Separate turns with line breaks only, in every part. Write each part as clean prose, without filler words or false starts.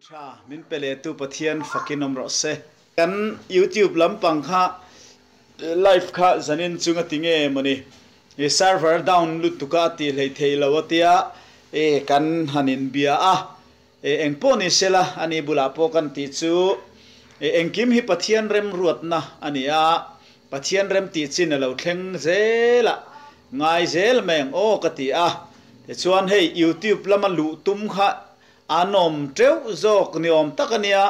Tha min pe leh tu Pathian fakin awm rawh se. Kan youtube lampang kha live kha zanin chung a ti nge mawni i server down lutuk a tih hleih theih lo a tia e kan han inbia a e engpawh ni sela ani bulah pawh kan tih chu e engkim hi Pathian remruatna a ni a Pathian rem tih chin a lo thleng zel a ngai zel mai ang aw ka ti a tichuan hei youtube lama luh tum kha An awm teuh zawk ni awm tak a nia,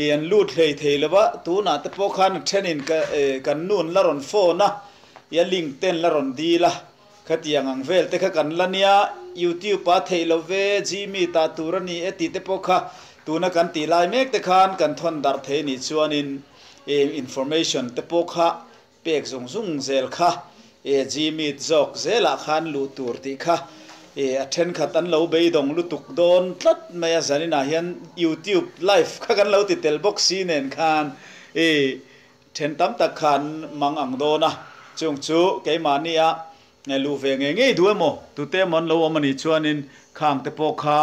i an lut hlei thei lo va, tunah te pawh khan a thenin ka kan nu an la rawn phone a, i a link te an la rawn dil a, khatiang ang vel te kha kan la nia, youtube ah theih lo ve, gmeet ah tur a ni e tih te pawh kha tuna kan tih lai mek te khan kan thawn darh thei a nih chuanin i information te pawh kha Pek zung zung zel kha e Gmeet zawk zelah khan luh tur tih kha e a thenkhat an lo beidawng lutuk dawn tlat mai a, zaninah hian YouTube live kha kan lo ti tel bawk si nen khan e then tam tak khan mang ang dawn a, chung chu keimahnia luh ve ngei ngei duh emaw tute emaw an lo awm a nih chuanin khang te pawh kha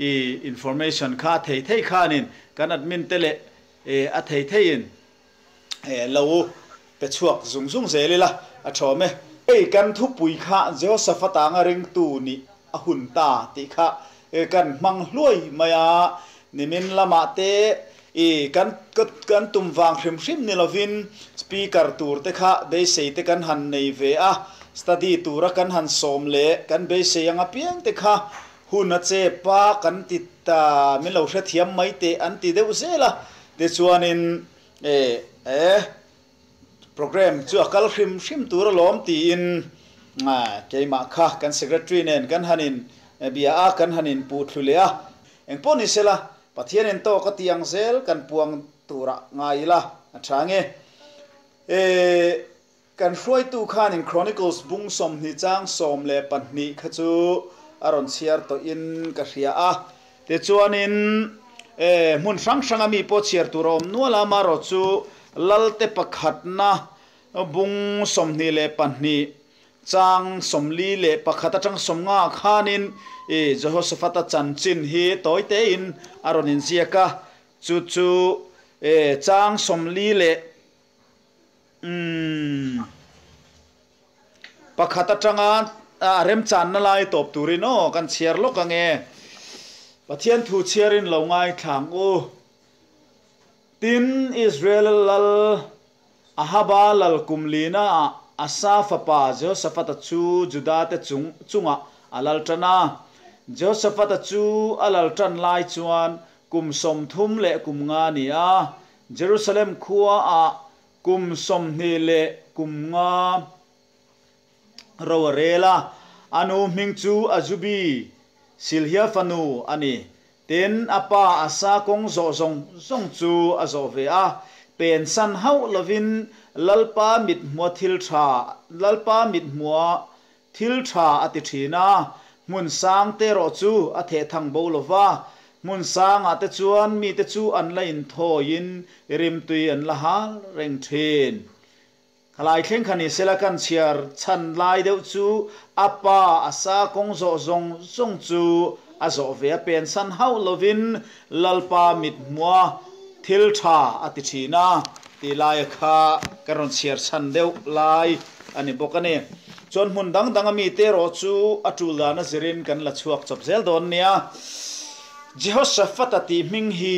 e information kha a thei thei khanin kan admin te leh e a thei theiin Lo pe chhuak zung zung zel ila a thawm e. Hei kan thupui kha Jehoshaphat anga ringtu nih a hun ta tih kha kan hmang hluai mai a, nimin lamah te i kan kan tum vang hrim hrim ni lovin speaker tur te kha beisei te kan han nei ve a, study tura kan han sawm leh kan beisei ang apiang te kha hun a chep a kan ti ta min lo hrethiam mai teh an ti deuh zel a, tichuanin E e, program chu a kal hrim hrim tur alawm tiin keimah kha kan secretary nen kan han in bia a, kan han in puh thlu leh a. Engpawh ni sela, Pathian in tawk a ti ang zel kan puang turah ngai ila a tha nge. E, kan hruaitu khanin Chronicles bung 20 chang 12 kha chu a rawn chhiar tawhin ka hria a. Tichuanin, e, hmun hrang hranga mi pawh chhiar tur a awm nual a, amaherawh chu Lalte pakhatna bung 22 chang 41 atang 50 khanin e, Jehoshaphat-a chanchin hi tawi tein a rawn inziak a, chu chu e, chang 40 leh Umm. Pakhat atanga a remchanna lai tawp turin aw kan chhiar lawk ang e. Pathian thu chhiarin lo ngaithlang u. Tin, Israel lal Ahaba lal kum lina ah Asa fapa Jehoshaphat-a chu Juda te chung chungah a lal tan a. Jehoshaphat-a chu a lal tan lai chuan kum 35 a ni a. Jerusalem khua ah kum 25 ro a rel a, a nu hming chu Azubi, Silhia fanu a ni. Tin, a pa Asa kawng zawh zawng zawng chu a zawh ve a, pen san hauh lovin Lalpa mithmua thil tha, Lalpa mithmua Thil tha a ti thin a, hmun sang te erawh chu a theh thang bo lo va, hmun sangah te chuan mite chu an la inthawiin rimtui an la hal reng thin. Khalai thleng kha ni sela kan chhiar chhan lai deuh chu a pa a sa kawng zawh zawng zawng chu a zawh ve a pensan hauh lovin Lalpa mithmua thil tha a ti thin a tih laia kha kan rawn chhiar chhan deuh lai a ni bawk a ni. Chuan hmun dang dang a mite erawh chu a tul dan a zirin kan la chhuak chawp zel dawn nia. Jehoshaphat-a tih hming hi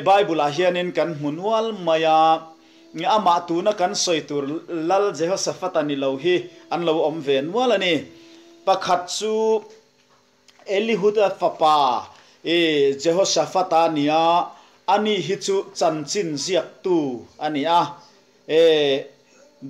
Bible-ah hianin kan hmu nual mai a, amah tuna kan sawi tur Lal Jehoshaphat-a ni lo hi an lo awm ve nual a ni. Pakhat chu Elihuda fapa Jehoshaphat-a a ni a, ani hi chu chanchin ziaktu a ni a.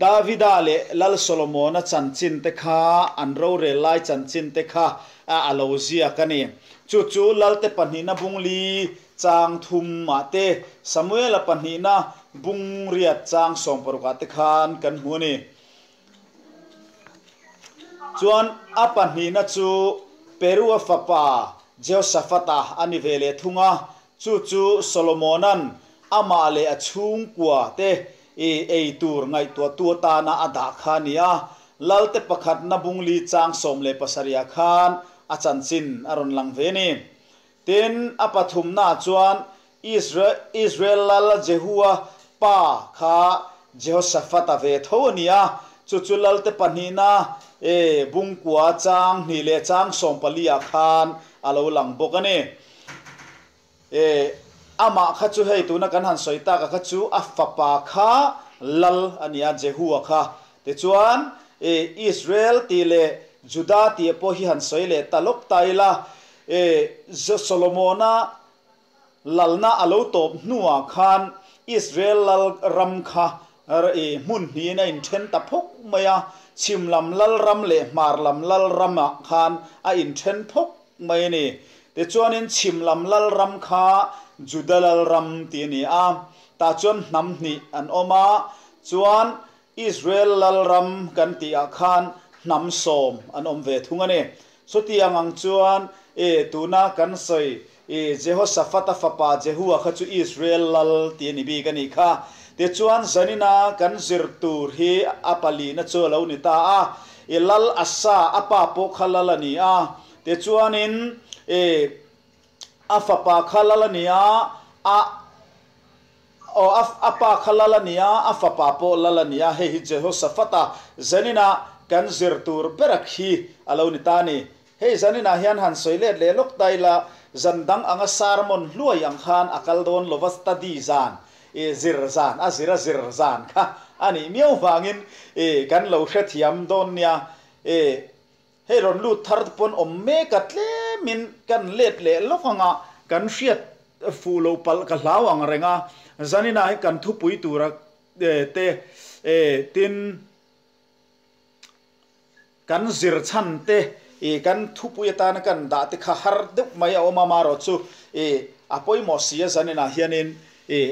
Davida leh Lal Solomona chanchin te kha, an rorel lai chanchin te kha a lo ziak a ni. Chu chu Lalte pahnihna bung li chang thumah te, Samuela pahnihna bung riat chang sawmparukah te khan kan hmu a ni. Chuan a pahnihna chu Perua fapa Jehoshaphat-a a ni ve leh thung a, chu chu Solomona'n amah leh a chhungkua te i ei tur ngaihtuahtu atana a dah kha a ni a. Lalte pakhatna bungli chang 17 khan a chanchin a rawn lang ve a ni. Tin, a pathumnaah chuan Israel lal Jehua pa kha Jehoshaphat-a ve tho a ni a, chu chu lalte pahnihna bungkua chang hnih leh chang sawmpali-ah khan a lo lang bawk a ni. Amah kha chu hei tuna kan han sawi taka kha chu a fapa kha lal a ni a, Jehua kha. Tichuan, Israel tih leh Juda tih pawh hi han sawi leh ta lawk ta ila, Solomona lalna a lo tawp hnuah khan Israel lal ram kha hmun hnihin a inthen ta phawk mai a, chhim lam lal ram leh hmar lam lal ramah khan a inthen phawk mai a ni. Tichuanin chhim lam lal ram kha Juda lal ram tih a ni a, tah chuan hnam hnih an awm a, chuan Israel lalram kan tihah khan hnam sawm an awm ve thung a ni. Chutiang ang chuan e tuna kan sawi e Jehoshaphat-a fapa Jehua kha chu Israel lal tih a ni bik a nih kha. Tichuan zanina kan zir tur hi a palina chu a lo ni ta a. E lal Asa a pa pawh kha lal a ni a. Tichuanin e a fapa kha lal a ni a, a. Aw, a, a pa kha lal a ni a, a fapa pawh lal a ni a, hei hi Jehoshaphat-a zaninah kan zir tur ber a khi a lo ni ta a ni. Hei zaninah hian han sawi let leh lawk ta ila, zan dang anga sermon hluai ang khan a kal dawn lova study zan, i zir zan, a zir a zir zan kha a nih miau vangin i kan lo hrethiam dawn nia. I hei rawn lut thar te pawn awm mek a, tlemin kan let leh lawk anga kan hriat Fuh lo palh ka hlau ang reng a, zaninah hi kan thupui tura te tin kan zir chhan te kan thupui atana kan dah te kha har deuh mai a awm a, amaherawh chu a pawimawh si a zaninah hianin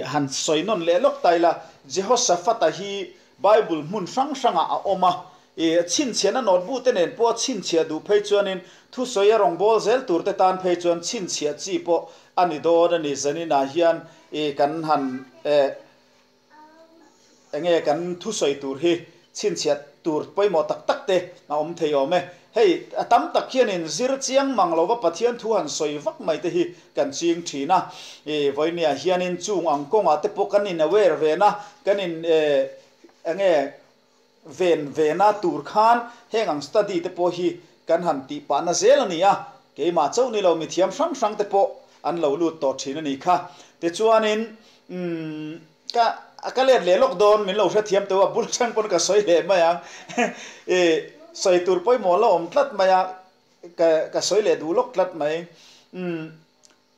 han sawi nawn leh lawk ta ila, Jehoshaphat-a hi Bible hmun hrang hrangah a awm a, I chhinchhiahna notebook te nen pawh chhinchhiah duh phei chuanin thusawi a rawngbâwl zel tur te tan phei chuan chhinchhiah chi pawh a ni dawn a ni. Zaninah hian i kan han eh enge kan thusawi tur hi chhinchhiah tur pawimawh tak tak te a awm thei awm e. Hei a tam tak hianin zir chiang mang lova Pathian thu han sawi vak mai te hi kan ching thin a. I vawinia hianin chung ang kawngah te pawh kan in aware ve na, kan in eh enge Ven vena tur khan heng ang study te pawh hi kan han tih pahna zel a ni a, keimah chauh ni lo mithiam hrang hrang te pawh an lo lut tawh thin a ni kha. Tichuanin umm ka ka let leh lawk dawn min lo hrethiam teuh a, bul chang pawn ka sawi leh mai ang i sawi tur pawimawh la awm tlat mai a, ka ka sawi leh duh lawk tlat mai. Umm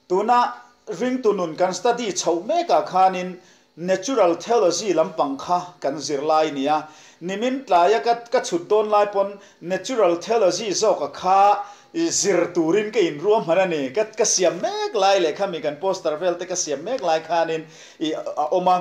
Tuna ringtu nun kan study chhoh mekah khanin Natural Theology lampang kha kan zir lai nia. Nimin tlaia ka ka chhut dawn lai pawn Natural Theology zawka kha zir turin ka inruahman a ni. Ka ka siam mek lai leh khami kan poster vel te ka siam mek lai khanin i a awm a.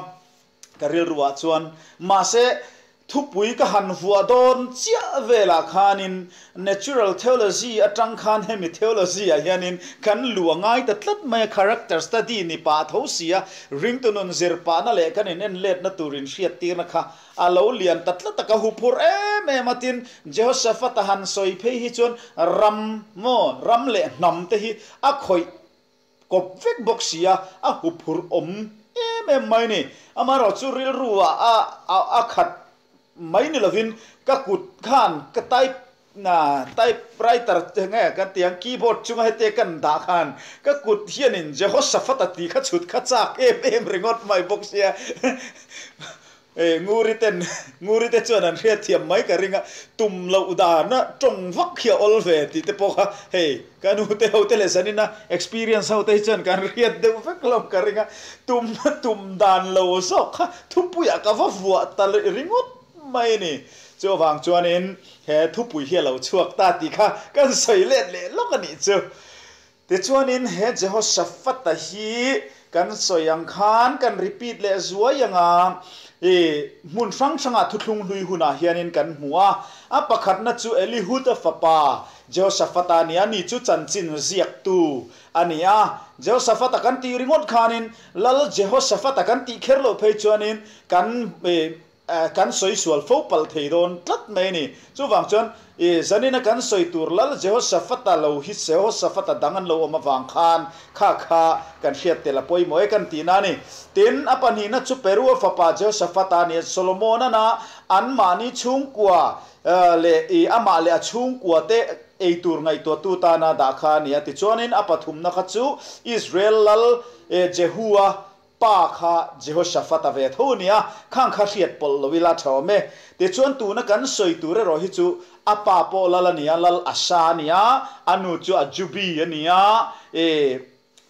Ka rilruah chuan, Mahse, thupui ka han vuah dawn chiah velah khanin Natural Theology atang khan hemi theology ah hianin kan lu a ngai ta tlat mai a, character study ni pah tho si a, ringtu nun zir pahna leh kan in en letna tur in hriattirna kha a lo lian ta tlat a, ka huphurh em em a, tin, Jehoshaphat a han sawi phei hi chuan ram maw, ram leh hnam te hi a khawih Kawp vek bawk si a, a huphurh awm em em mai ni. Amaherawh chu rilru ah a a khat mai ni lovin ka kut khan ka type na type writer te nge kan tih ang keyboard chunga hete kan dah khan ka kut hianin Jehoshaphat a tih kha chhut kha chak em em ringawt mai bawk sia. E, Nguri ten, Nguri te chuan an hriatthiam mai ka ring a, tum loh dana tawng vak hi a awl ve tih te pawh kha hei ka nu te ho te leh zanina experience ho te hi chuan kan hriat deuh vek lo ka ring a, tum tum dan lo zawk kha thupuiah ka va vuah ta ringawt mai a ni. Chuvang chuanin he thupui hi a lo chhuak ta tih kha kan sawi let leh lawk a nih chu. Tichuanin he Jehoshaphat-a hi kan sawi ang khan kan repeat leh zuai ang a, i hmun hrang hrangah thuthlung hlui hunah hianin kan hmu a. A pakhatna chu Elihud-a fapa Jehoshaphat-a a ni a, ni chu chanchin ziaktu a ni a. Jehoshaphat-a kan tih ringawt khanin Lal Jehoshaphat-a kan tih kher loh phei chuanin kan i. Kan sawi sual fo palh thei dawn tlat mai a ni. Chuvang chuan i zanina kan sawi tur Lal Jehoshaphat-a lo hi Jehoshaphat-a dang an lo awm avang khan kha kha kan hriat tel a pawimawh e kan tihna a ni. Tin, a pahnihna chu Perua fapa Jehoshaphat-a a ni a, Solomon-ana anmahni chhungkua leh i amah leh a chhungkua te ei tur ngaihtuahtu tana dah kha a ni a. Tichuanin a pathumna kha chu Israel Lal Jehu-a Pa kha Jehoshaphat-a ve tho a nia, khang kha hriat pawlh lo ila tha awm e. Tichuan tuna kan sawi tur erawh hi chu a pa pawh lal a nia, lal Asa a nia, a nu chu Ajubi a nia, e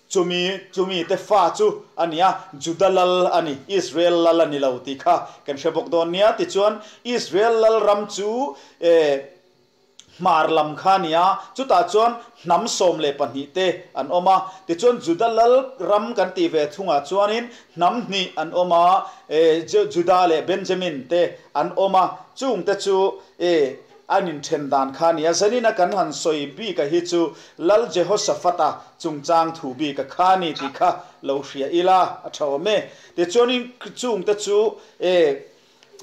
chumi chumi te fa chu a nia, Juda lal a ni, Israel lal a ni lo tih kha kan hre bawk dawn nia. Tichuan Israel lal ram chu e. Hmar lam kha a ni a, chutah chuan hnam 12 te an awm a. Tichuan Juda lal ram kan tih ve thungah chuanin hnam hnih an awm a, Juda leh Benjamin te an awm a, chungte chu an inthen dan kha a ni a. Zanina kan han sawi bika hi chu Lal Jehoshaphat-a chungchang thu bika kha a ni tih kha lo hria ila a tha awm e. Tichuanin chungte chu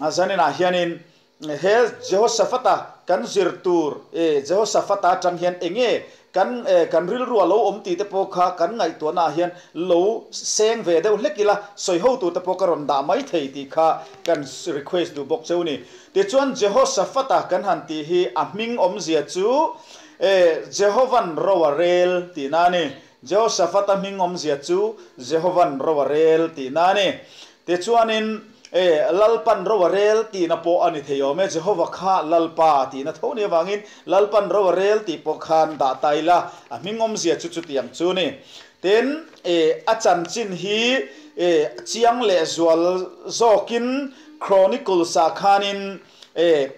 zaninah hianin He Jehoshaphat-a kan zir tur, Jehoshaphat-a atang hian enge kan kan rilru a lo awm tih te pawh kha kan ngaihtuahna ah hian lo seng ve deuh hlek ila, sawi ho tur te pawh ka rawn dah mai thei tih kha kan request duh bawk cheu ni. Tichuan Jehoshaphat-a kan han tih hi a hming awmzia chu Jehovan ro a rel tihna a ni. Jehoshaphat-a hming awmzia chu Jehovan ro a rel tihna a ni. Tichuanin, e, Lalpan ro a rel tihna pawh a ni thei awm e. Jehova kha Lalpa tihna tho ni avangin Lalpan ro a rel tih pawh khan dah ta ila, a hming awmzia chu chutiang chu ni. Tin, e, a chanchin hi, e, chiang lehzual zawkin Chronicles-ah khanin, e,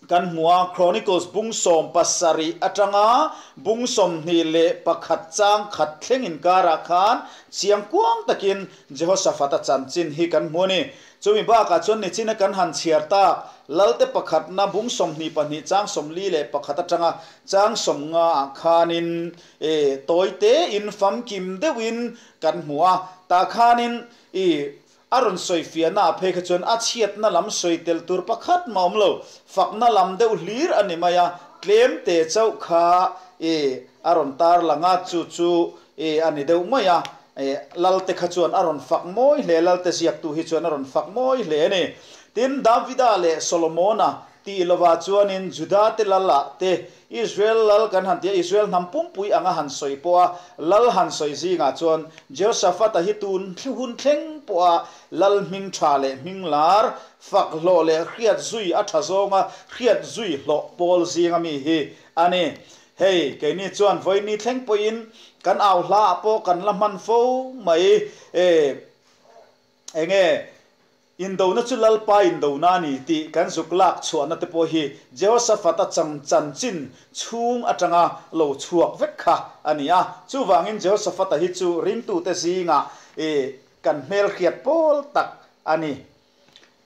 Kan hmu a, Chronicles bung 17 atanga bung 21 chang khat thleng inkarah khan chiang kuang takin Jehoshaphat-a chanchin hi kan hmu a ni. Chumi bakah chuan nichina kan han chhiar tak Lalte pakhatna bung 22 chang 41 atanga chang 50 ah khanin e tawi tein famkim deuhin kan hmu a, tah khanin i A rawn sawi fiahna ah phei kha chuan a chhiatna lam sawi tel tur pakhat mah awm lo, fakna lam deuh hlir a ni mai a, tlem te chauh kha i a rawn tar lang a, chu chu i a ni deuh mai a, i Lalte kha chuan a rawn fak mawi hle, Lalte ziaktu hi chuan a rawn fak mawi hle a ni. Tin, Davida leh Solomona Tih lovah chuanin Judate Lalah te, Israel Lal kan han ti a, Israel hnam pumpui anga han sawi pawh a, Lal han sawi zingah chuan Jehoshaphat-a hi tun hun thleng pawha Lal hming tha leh hming lar, fak hlawh leh hriat zui a tha zawnga hriat zui hlawh pawl zinga mi hi a ni. Hei, keini chuan vawiini thleng pawhin kan au hlaah pawh kan la hman fo mai e. Enge? Indona chu Lalpa indona a ni tih kan zuk lak chhuahna te pawh hi Jehoshaphat-a chang chanchin chhung atanga lo chhuak vek kha a ni a. Chuvangin Jehoshaphat-a hi chu ringtute zingah i kan hmelhriat pawl tak a ni.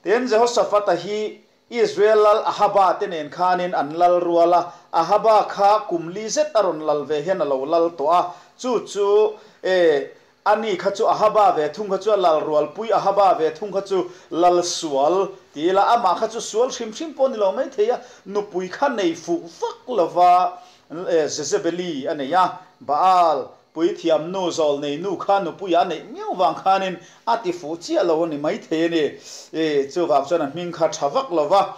Tin, Jehoshaphat-a hi Israel lal Ahaba te nen khanin an lal rual a, Ahaba kha kum li zet a rawn lal ve hian a lo lal tawh a, chu chu e A ni kha chu Ahaba ve thung kha chu a lal rualpui, Ahaba ve thung kha chu lal sual ti ila, amah kha chu sual hrim hrim pawh ni lo mai thei a, nupui kha nei fuh vak lova Jezebeli a nei a, Baal puithiam nu zawl nei nu kha nupuia a neih miau vang khanin a ti fuh chiah lo a ni mai thei a ni. Chuvang chuan a hming kha tha vak lova,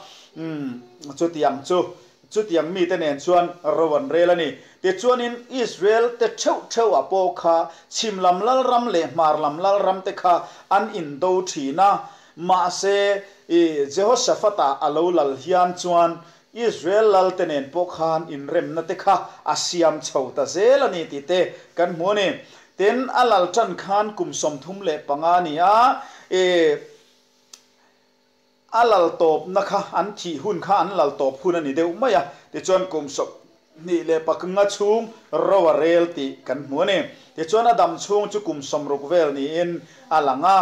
chutiang chu Chutiang mite nen chuan ro an rel a ni. Tichuanin Israel te theuh theuh ah pawh kha chhim lam lalram leh hmar lam lalram te kha an indo thin a. Mahse, i Jehoshaphat-a a lo lal hian chuan Israel lal te nen pawh khan inremna te kha a siam chho ta zel a ni tih te kan hmu a ni. Tin, a lal tan khan kum 35 a ni a, i A lal tawpna kha an thih hun kha an lal tawp hun a ni deuh mai a, tichuan kum 25 chhung ro a rel tih kan hmu a ni. Tichuan a dam chhung chu kum 60 vel niin a lang a,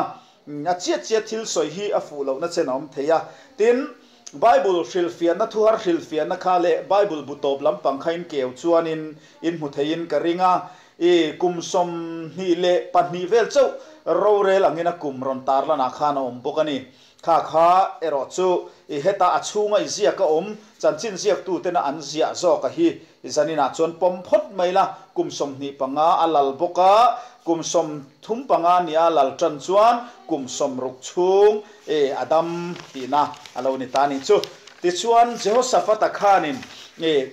a chiat chiat thil sawi hi a fuh lohna chen a awm thei a. Tin, Bible hrilhfiahna thuhar hrilhfiahna kha leh Bible bu tawp lampang kha in keu chuanin in hmu theiin ka ring a. I kum 22 vel chauh rorel angin a kum rawn tarlanah khan a awm bawk a ni. Kha kha erawh chu i heta a chhunga i ziak a awm, chanchin ziaktutena an ziah zawk a hi i zaninah chuan pawm phawt mai la, kum 25 a lal bawk a, kum 35 nia lal tan chuan kum 60 chhung i a dam tihna a lo ni ta a nih chu. Tichuan Jehoshaphat-a khanin i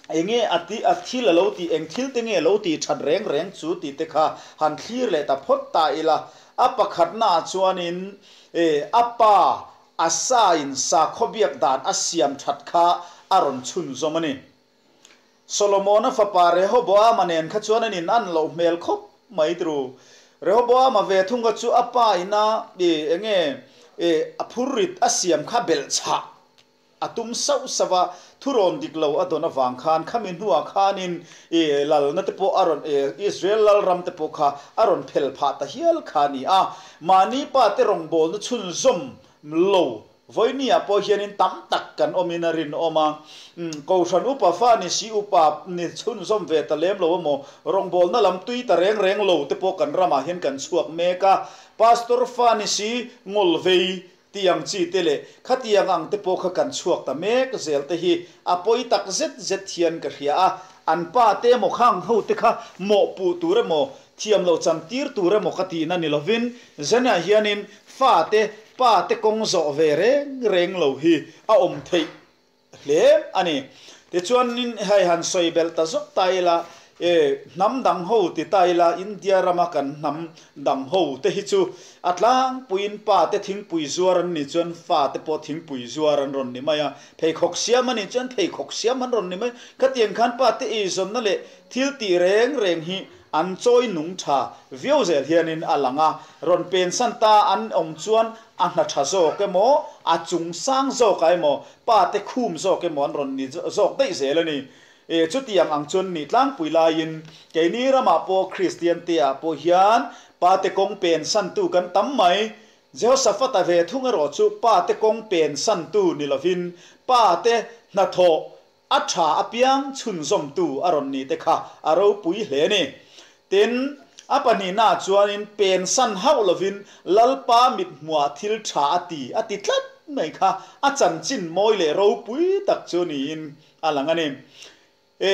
Enge a ti, a thil a lo tih, eng thil te nge lo tih that reng reng chu tih te kha han thlir leh ta phawt ta ila. A pakhatnaah chuanin a pa Asa-in sakhaw biak dan a siam that kha a rawn chhunzawm a ni. Solomona fapa Rehoboama nen kha chuan an in an loh hmel khawp mai tru. Rehoboama ve thung kha chu a pa ina enge a phurrit a siam kha belhchhah A tum sauh sauh a, thurawn dik lo a dawn avang khan khami hnuah khanin i lalna te pawh a rawn Israel lalram te pawh kha a rawn phel phah ta hial kha a ni a. Mahni pa te rawngbawlna chhunzawm lo vawinia pawh hianin tam tak kan awmin a rinawm a. Kohhran upa fa ni si upa ni chhunzawm ve ta lem lo emaw, rawngbawlna lam tui ta reng reng lo te pawh kan ramah hian kan chhuak mek a. Pastor fa ni si ngawlvei Tiang chi te leh khatiang ang te pawh kha kan chhuak ta mek zel te hi a pawi tak zet zet hian ka hria a, an pa te emaw khang ho te kha mawhpuh tur emaw thiam lo chan tir tur emaw ka tihna ni lovin Zena hianin fa te pa te kawng zawh ve reng reng lo hi a awm theih hle a ni. Tichuanin hei han sawi belh ta zawk ta ila, e, hnam dang ho ti ta ila, India rama kan hnam dang ho te hi chu a tlangpuiin pa te thingpui zuar an nih chuan fa te pawh thingpui zuar an rawn ni mai a, pheikhawk siam a nih chuan pheikhawk siam an rawn ni mai. Khatiang khan pa te eizawnna leh thil tih reng reng hi An chawi nung tha viau zel hianin a lang a, rawn pensan ta an awm chuan a hna tha zawk emaw, a chung sang zawkah emaw, pa te khum zawk emaw an rawn ni zawk daih zel a ni. E, chutiang ang chuan ni tlangpui laiin keini ramah pawh Kristian te ah pawh hian pa te kawng pensantu kan tam mai. Jehoshaphat-a ve thung erawh chu pa te kawng pensantu ni lovin pa te hnathawh A tha apiang chhunzawmtu a rawn ni te kha a ropui hle a ni. Tin, a pahnihnaah chuanin pensan hauh lovin Lalpa mithmuah thil tha a ti a ti tlat mai kha a chanchin mawi leh ropui tak chu niin a lang a ni. E,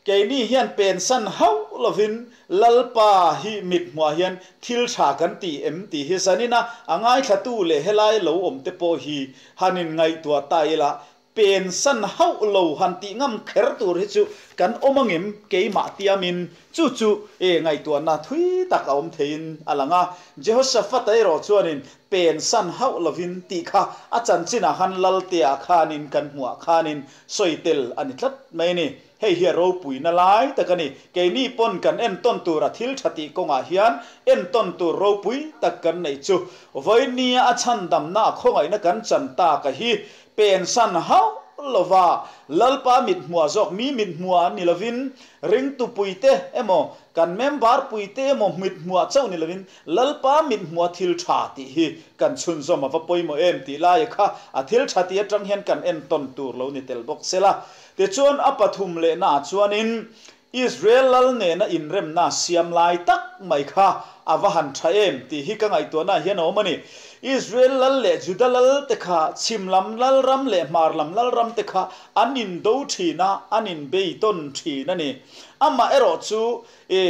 keini hian pensan hauh lovin Lalpa hi mithmuah hian thil tha kan ti em tih hi zanina a ngaithlatu leh helai lo awm te pawh hi han inngaihtuah ta ila Pensan hauh lo han tih ngam kher tur hi chu kan awm angem keimah tiamin chu chu e ngaihtuahna thui tak a awm theiin a lang a. Jehoshaphat-a erawh chuanin pensan hauh lovin tih kha a chanchinah khan Laltea khanin kan hmuah khanin sawi tel a ni tlat mai a ni. Hei hi a ropuina lai tak a ni. Keini pawn kan entawn tur a thil tha tih kawngah hian entawn tur ropui tak kan neih chu vawinia a chhandamna a khawngaihna kan chan tak a hi Pensan hauh lova Lalpa mithmuah zawk mi mithmuah an ni lovin ringtu puite emaw kan member puite emaw mithmuah chauh ni lovin Lalpa mithmuah thil tha tih hi kan chhunzawm a va pawimawh em tih laia kha a thil tha tih atang hian kan entawn tur lo ni tel bawk sela. Tichuan a pathum lehnaah chuanin Israel lal nena inremna siam lai tak mai kha a va han tha em tih hi ka ngaihtuahnaah hian a awm a ni. Israel lal leh Juda lal te kha chhim lam lalram leh hmar lam lalram te kha an indo thin a, an inbei tawn thin a ni. Amah erawh chu i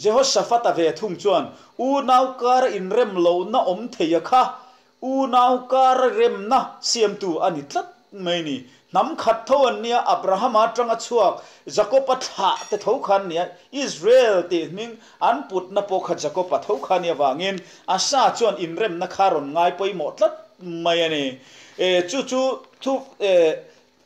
Jehoshaphat-a ve thung chuan unau kara inrem lohna awm thei a kha Unau kara remna siamtu a ni tlat mai ni. Hnam khat tho an nia, Abrahama atanga chhuak Jakob-a thlah te tho kha an nia, Israel tih hming an putna pawh kha Jakob-a tho kha a nih avangin Asa chuan inremna kha rawn ngai pawimawh tlat mai a ni. E, chu chu thu e,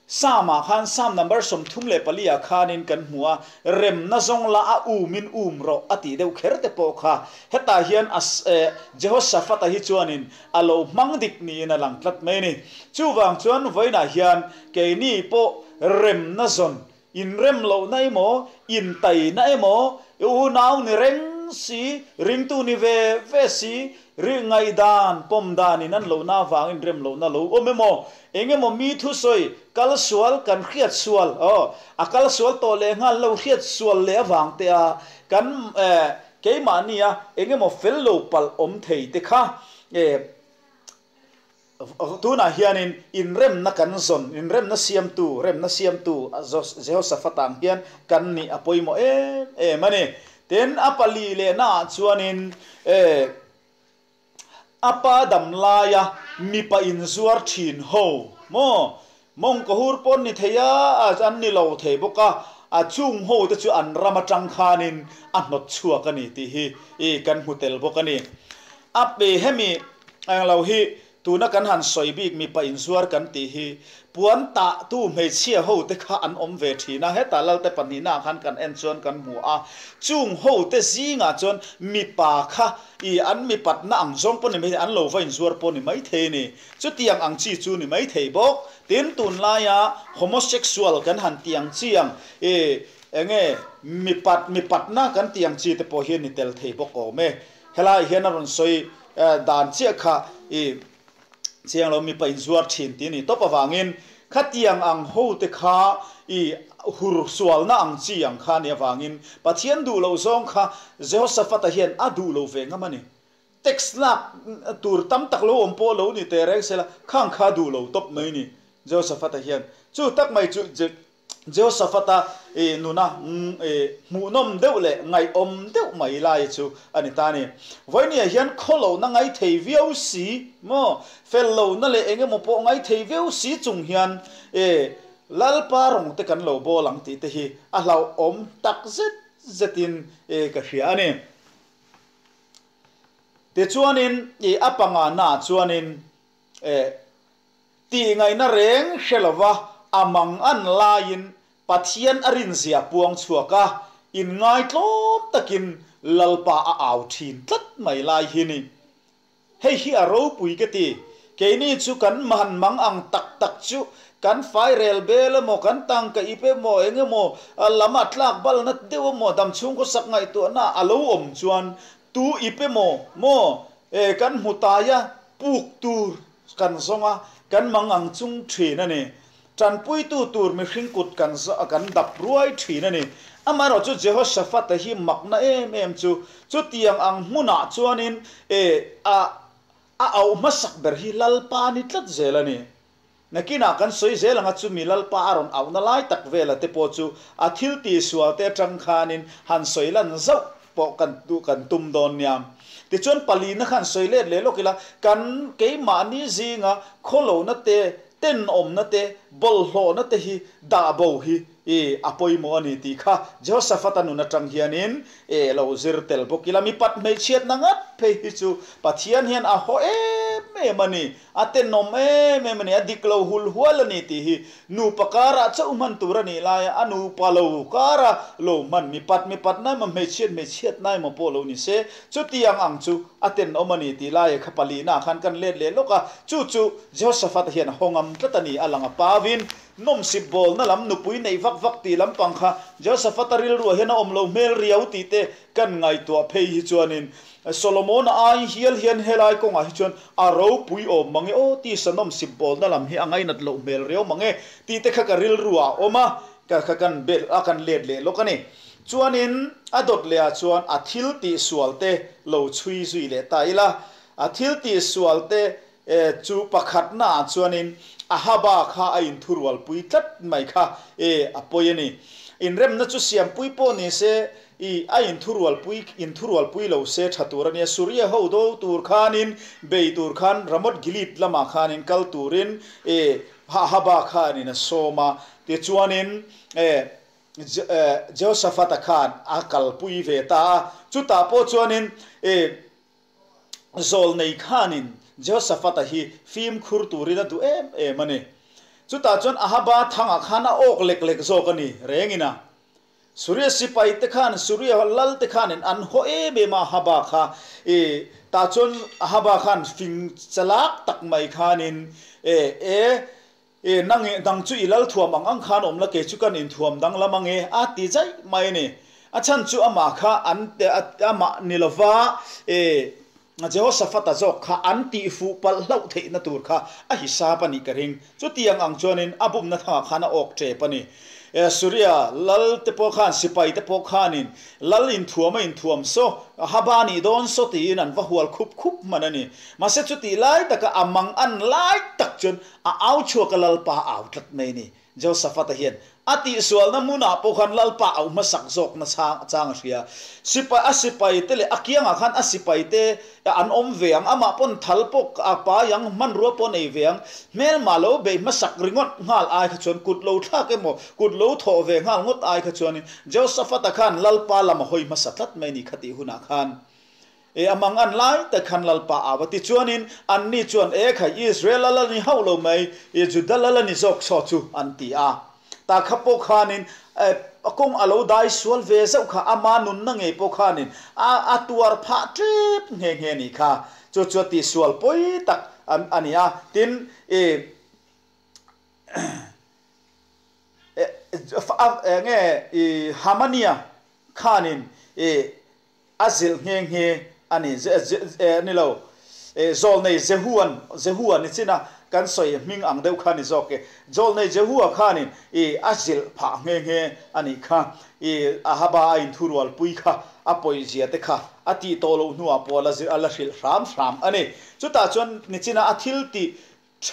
Psalm-ah khan Psalm number 34 ah khanin kan hmu a, Remna zawng la a umin um rawh a tih deuh kher te pawh kha hetah hian a Jehoshaphat-a hi chuanin a lo hmang dik niin a lang tlat mai a ni. Chuvang chuan vawiinah hian keini pawh remna zawn, inrem lohna emaw, intaina emaw, unau ni reng reng si, ringtu ni ve ve si, ri ngaihdan, pawm dan in an lohna avangin rem lohna lo awm emaw, eng emaw mi thusawi kal sual kan hriat sual, aw, a kal sual tawh leh nghal lo hriat sual leh avang te a kan eh keimahnia eng emaw fel lo palh awm thei te kha eh Tunah hianin inremna kan zawn, inremna siamtu, remna siamtu Jehoshaphat ang hian kan nih a pawimawh em em a ni. Tin, a pali lehnaah chuanin a pa dam laia mipa inzuar thin ho maw, mawngkaw hur pawh an ni thei a, an ni lo thei bawk a, a chung ho te chu an ram atang khanin a hnawt chhuak a ni tih hi kan hmu tel bawk a ni. A pe hemi englo hi tuna kan han sawi bik mipa inzuar kan tih hi puan tah tu hmeichhia ho te kha an awm ve thin a, hetah Lalte pahnihna ah khan kan en chuan kan hmu a, chung ho te zingah chuan mipa kha i an mipatna ang zawng pawh ni mai thei, an lo va inzuar pawh ni mai thei a ni. Chutiang ang chi chu ni mai thei bawk. Tin, tunlaia homosexual kan han tih ang chi ang i enge mipat mipatna kan tih ang chi te pawh hi a ni tel thei bawk awm e. Helai hian a rawn sawi dan chiah kha i chiang lo mipa inzuar thin tih a ni tawp avangin khatiang ang ho te kha i hur sualna ang chi ang kha a nih avangin Pathian duh loh zawng kha Jehoshaphat-a hian a duh lo ve ngam a ni. Tax lak tur tam tak lo awm pawh lo ni teh reng sela khang kha a duh lo tawp mai a ni Jehoshaphat-a hian. Chu tak mai chu Jehoshaphat-a nuna hmuhnawm deuh leh ngaihawm deuh mai lai chu a ni ta a ni. Vawinia hian khawlohna ngai thei viau si maw, fel lohna leh eng emaw pawh ngai thei viau si chung hian Lalpa rawng te kan lo bawl ang tih te hi a hlauhawm tak zet zetin ka hria a ni. Tichuanin a pangana chuanin Tih ngaihna reng hre lova a mang an laiin Pathian a rinzia puang chhuak a, inngaitlawm takin Lalpa a au thin tlat mai lai hi ni. Hei hi a ropui ka ti. Keini chu kan man mang ang tak tak chu kan fairel bel emaw, kan tangka ip emaw, eng emaw lam a tlak balna deuh emaw, damchhung khawsak ngaihtuahna a lo awm chuan tu ip emaw maw kan hmu taia puk tur Kan zawng a, kan mang ang chung thin a ni. Tanpuitu tur mihring kut kan kan dap ruai thin a ni. Amaherawh chu Jehoshaphat-a hi makna em em chu, chutiang ang hmunah chuanin e a a auh hmasak ber hi Lalpa ni tlat zel a ni. Nakinah kan sawi zel anga chumi Lalpa a rawn auhna lai tak vela te pawh chu a thil tihsual te atang khanin han sawi lan zauh pawh kan kan tum dawn nia. Tichuan palina khan sawi let leh lawk ila, kan keimahni zinga khawlohna te, tenawmna te, bawlhhlawhna te hi dah bo hi i a pawimawh a ni tih kha Jehoshaphat-a nun atang hianin e lo zir tel bawk ila. Mipat hmeichhiatna ngat phei hi chu Pathian hian a haw em em a ni, a tenawm em em a ni, a dik lo hul hual a ni tih hi Nupa karah chauh hman tur a nih laia a nupa lo kara lo hman mipat mipat na emaw hmeichhiat hmeichhiat na emaw pawh lo ni se, chutiang ang chu a tenawm a ni tih laia kha palihnaah khan kan let leh lawk a, chu chu Jehoshaphat hian a haw ngam tlat a ni, a lang a pavin nawmsip bawlna lam nupui neih vak vak tih lampang kha Jehoshaphat-a rilruah hian a awm lo hmel riau tih te kan ngaihtuah phei hi chuanin Solomon-a ai hial hian helai kawngah hi chuan a ropui awm mange aw tisa nawmsip bawlna lam hi a ngainat loh hmel riau mange tih te kha ka rilru ah a awm a, ka kha kan belh a kan let leh lawk a ni. Chuanin a dawt leh ah chuan a thil tih sual te lo chhui zui leh ta ila, a thil tih sual te chu pakhatna ah chuanin Ahaba kha a inthurualpui tlat mai kha e a pawi a ni. Inremna chu siampui pawh ni se I a inthurualpui inthurualpui lo se tha tur a nia. Suria ho do tur khanin bei tur khan Ramoth Gilead lamah khanin kal turin e Ahaba khanin a sawm a. Tichuanin e Jehoshaphat-a khan a kalpui ve ta a. Chutah pawh chuanin e Zawlnei khanin Jehoshaphat-a hi fimkhur turin a duh em em a ni. Chutah chuan Ahaba thangah khan a awk lek lek zawk a ni rengin a. Suria sipai te khan, Suria lal te khanin an haw em em a Ahaba kha. I tah chuan Ahaba khan fing chalak tak mai khanin e e e nang nang chu i lal thuam ang ang khan awm la kei chu kan inthuam danglam ang e a ti zaih mai a ni. A chhan chu amah kha an amah ni lova e Jehoshaphat-a zawk kha an tihfuh palh hlauh theihna tur kha a hisap a nih ka ring. Chutiang ang chuanin a bumna thangah khan a awk tep a ni. Suria lal te pawh khan sipai te pawh khanin lal inthuam a inthuam saw, Ahaba nih dawn saw tiin an va hual khup khup hman a ni. Mahse chutih lai taka a mang an lai tak chuan a au chhuak a Lalpa a au tlat mai a ni. Josaphat-a hian a tihsualna hmunah pawh khan Lalpa auh hmasak zawkna chang a hria. Sipai, a sipaite leh a kiangah khan a sipaite an awm ve ang, amah pawn thal pawh a pai ang, hmanrua pawh a nei ve ang. Hmelma lo bei hmasak ringawt nghal ai kha chuan kut lo thlak emaw, kut lo thawh ve nghal ngawt ai kha chuanin Josaphat-a khan Lalpa lam a hawi hmasa tlat mai a ni kha tih hunah khan. E a mang an lai tak khan Lalpa au a ti chuanin anni chuan, E khai, Israel lal a ni hauh lo mai, i Juda lal a ni zawk saw chu, an ti a. Ta kha pawh khanin e kawng a lo dai sual ve zauh kha, ama nunna ngei pawh khanin a a tuar phah tep nghe nghe a nih kha. Chu chu a tihsual pawi tak a ni a. Tin, e e nge i Hamania khanin e A zilh nghe nghe a ni. Ni lo, Zawlnei Jehuan, Jehua ni chin a kan sawi hming ang deuh kha ni zawk e. Zawlnei Jehua khanin i a zilh phah nghe nghe a nih kha. I Ahaba a inthurualpui kha a pawizia te kha a tih tawh loh hnuah pawh a la hrilh hram hram a ni. Chutah chuan nichina a thil tih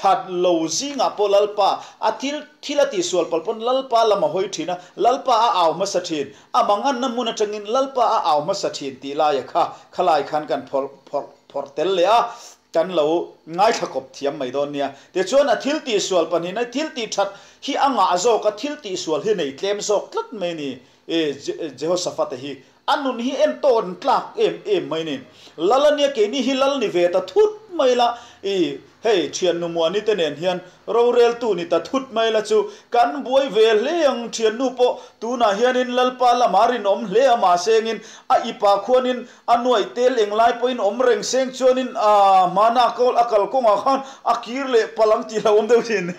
That lo zingah pawh Lalpa a thil thil a tihsual palh pawn Lalpa lam a hawi thin a, Lalpa a au hmasa thin. A manganna hmun atangin Lalpa a au hmasa thin tih laia kha khalai khan kan phawrh phawrh phawrh tel leh a, kan lo ngaithla kawp thiam mai dawn nia. Tichuan a thil tihsual pahnihin a thil tih that hi a ngah zawk a, thil tihsual hi nei tlem zawk tlat mai a ni. E Jehoshaphat-a hi A nun hi en tawn tlak em em mai ni. Lal a nia keini hi lal ni ve ta thut mai la, i hei thiannu Muani te nen hian roreltu ni ta thut mai la chu kan buai ve hle ang, thiannu pawh tunah hianin Lalpa lamah rinawm hle a mahsengin a ipa khuanin a nuaih tel englai pawhin awm reng seng chuanin a hmana kawl a kalkawngah khan a kir leh palh ang tih hlauhawm deuh thin.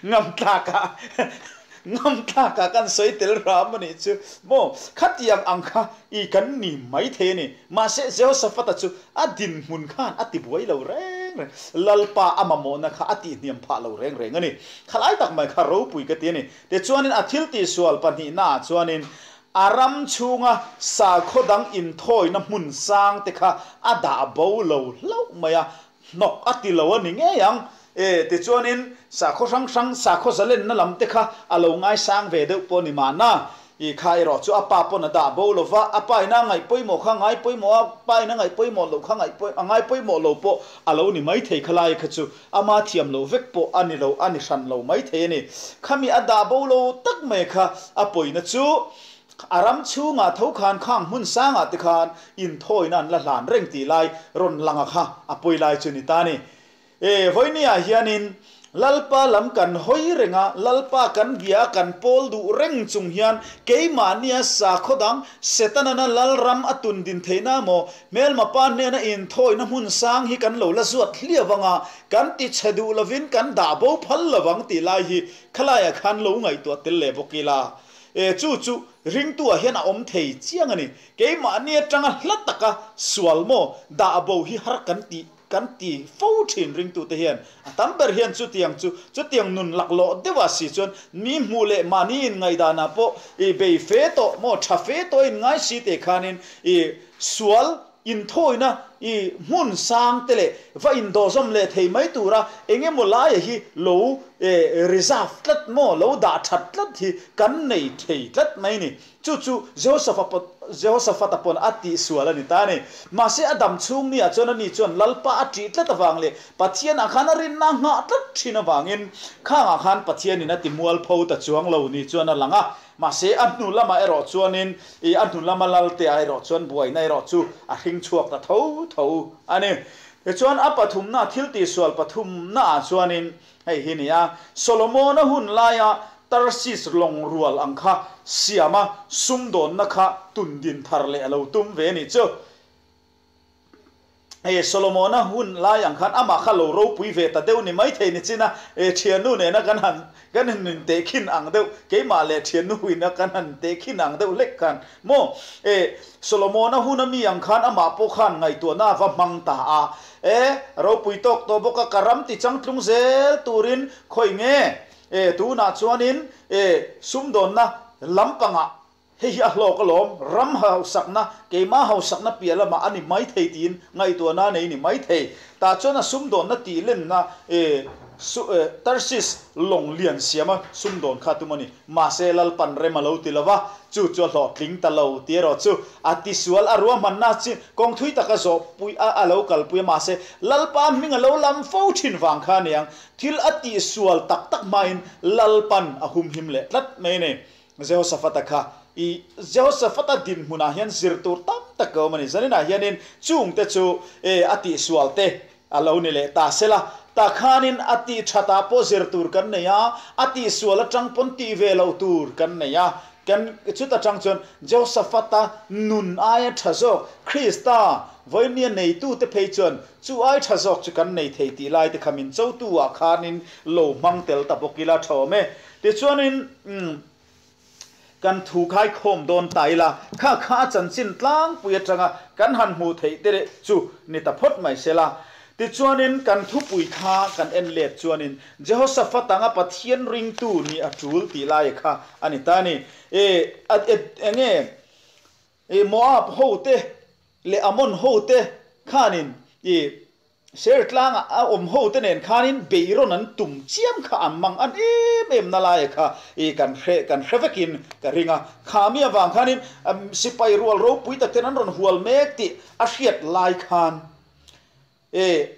Ngam tlakah ngam tlakah kan sawi tel hram a nih chu maw? Khatiang ang kha i kan ni mai thei a ni. Mahse Jehoshaphat-a chu a dinhmun khan a tibuai lo reng reng. Lalpa a mamawhna kha a tihhniam phah lo reng reng a ni. Khalai tak mai kha ropui ka ti a ni. Tichuanin a thil tihsual pahnihnaah chuanin a ram chhunga sakhaw dang inthawina hmun sang te kha a dah bo lo hlauh mai a, Hnawk a ti lo a ni ngei ang. E, tichuanin sakhaw hrang hrang, sakhaw zalenna lam te kha a lo ngaisang ve deuh pawh a ni mahna. I kha erawh chu a pa pawn a dah bo lo va, a pa ina a ngaih pawimawh kha a ngai pawimawh a, pa ina a ngaih pawimawh loh kha a ngai pawimawh lo pawh a lo ni maithei kha lai kha chu ama thiam lo vek pawh a ni lo, a ni hran lo maithei a ni. Khami a dah bo lo tak mai kha a pawina chu A ram chhungah tho khan khang hmun sangah te khan inthawina an la hlan reng tih lai rawn langa kha a pawi lai chu ni ta ni. E, vawinia hianin Lalpa lam kan hawi reng a, Lalpa kan bia a kan pawl duh reng chung hian keimahnia sakhaw dang Setanana Lalram a tun din theihna maw hmelma pa hnena inthawina hmun sang hi kan lo la zuat hliau anga kan ti chhe duh lovin kan dah bo phal lovang tih lai hi khalaiah khan lo ngaihtuah tel leh bawk ila. E, chu chu ringtu ah hian a awm thei chiang a ni. Keimahni atanga hla taka sual maw dah bo hi har kan tih kan ti fo thin ringtute hian. A tam ber hian chutiang chu chutiang nun laklawh deuh ah si chuan mi hmuh leh mahni in ngaihdan ah pawh i bei fe tawh maw tha fe tawh in ngai si te khanin i sual Inthawina i hmun sang te leh va indawhzawm leh thei mai tura eng emaw laia hi lo reserve tlat maw, lo dah that tlat hi kan nei thei tlat mai ni. Chu chu Jehoshaphat-a pawn a tihsual a ni ta a ni. Mahse a dam chhung ni ah chuan ani chuan Lalpa a ṭih tlat avang leh Pathian ah khan a rinna a nghah tlat ṭhin avangin khangah khan Pathianin a ti mualpho ta chuang lo ni chuan a lang a. Mahse, a hnu lamah erawh chuanin, ih, a hnu lama Laltea erawh chuan buaina erawh chu a hring chhuak ta tho tho a ni. Tichuan, a pathumna, thil tihsual pathumnaah chuanin hei hi ni a, Solomona hun laia Tarsis lawng rual ang kha siama sumdawnna kha tundin thar leh a lo tum ve a nih chu. E Solomona hun lai ang khan amah kha lo ropui ve ta deuh ni maithei ni chin a, e thiannu nena kan han kan han intehkhin ang deuh, keimah leh thiannu huina kan han intehkhin ang deuh hlek khan maw? E Solomona hun a mi ang khan amah pawh khan ngaihtuahna a va hmang ta a, e ropui tawk tawh bawk a, ka ram ti changtlung zel turin khawi nge? E tunah chuanin e sumdawnna lampangah Hei hi a hlawk alawm, ram hausakna, keimah hausakna piah lamah a ni mai thei tiin ngaihtuahna a nei ni mai thei. Tah chuan a sumdawnna tih lenna e Tarsis lawng lian siama sumdawn kha tum a ni. Mahse Lalpan rem a lo ti lo va, chu chu a hlawhtling ta lo tih erawh chu a tisual a ruahmanna chin kawng thui taka zawhpui a a lo kalpui a, mahse Lalpa hming a lo lam fo thin vang kha a niang. Thil a tihsual tak tak hmain Lalpan a humhim leh tlat mai a ni. Jehoshaphat-a kha i Jehoshaphat-a dinhmunah hian zir tur tam tak a awm a ni. Zaninah hianin chungte chu e a tihsual te a lo ni leh ta sela, tah khanin a tih thatah pawh zir tur kan nei a, a tihsual atang pawn tih ve loh tur kan nei a. Kan chuta tang chuan Jehoshaphat-a nun aia tha zawk Krista vawinia neitute phei chuan chu ai tha zawk chu kan nei thei tih laite kha min chotu-ah khanin lo hmang tel ta bawk ila tha awm e. Tichuanin, kan thu khai khawm dawn ta ila, kha kha a chanchin tlangpui atanga kan han hmuh theih te chu ni ta phawt mai sela. Tichuanin, kan thupui kha kan en let chuanin, Jehoshaphat anga Pathian ringtu nih a tul tih laia kha a ni ta a ni. E, enge I Moab hote leh Ammon hote khanin i Seir tlanga a awm hote nen khanin beihrawn an tum chiam kha an mang an em em na laia kha i kan hre kan hre vekin ka ring a. Kha mi avang khanin sipai rual ropui takten an rawn hual mek tih a hriat lai khan i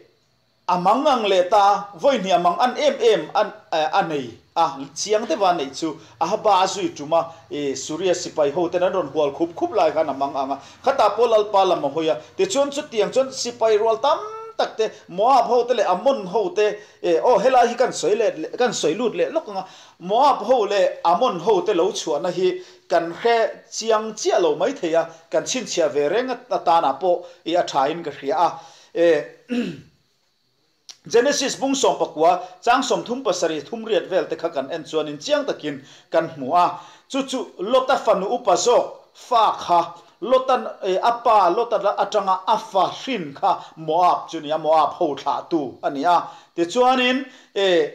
A mang ang leh ta, vawi hnih a mang an em em a a nei a, chiang deuha a neih chu a haba a zui tum a, i Suria sipai ho ten an rawn hual khup khup lai khan a mang ang a, khatah pawh Lalpa lam a hawi a, tichuan chutiang chuan sipai rual tam tak te, Moab ho te leh Ammon ho te, e aw helai hi kan sawi let leh kan sawi lut leh lawk ang a, Moab ho leh Ammon ho te lo chhuahna hi kan hre chiang chiah lo maithei a, kan chhinchhiah ve reng atanah pawh i a thain ka hria a. E Genesis bung 19 chang 37 thumriat vel te kha kan en chuanin chiang takin kan hmu a. Chu chu Lota fanu upa zawk fa kha Lota a pa Lota atanga a fa hrin kha Moab chu ni a, Moab ho thlahtu a ni a. Tichuanin e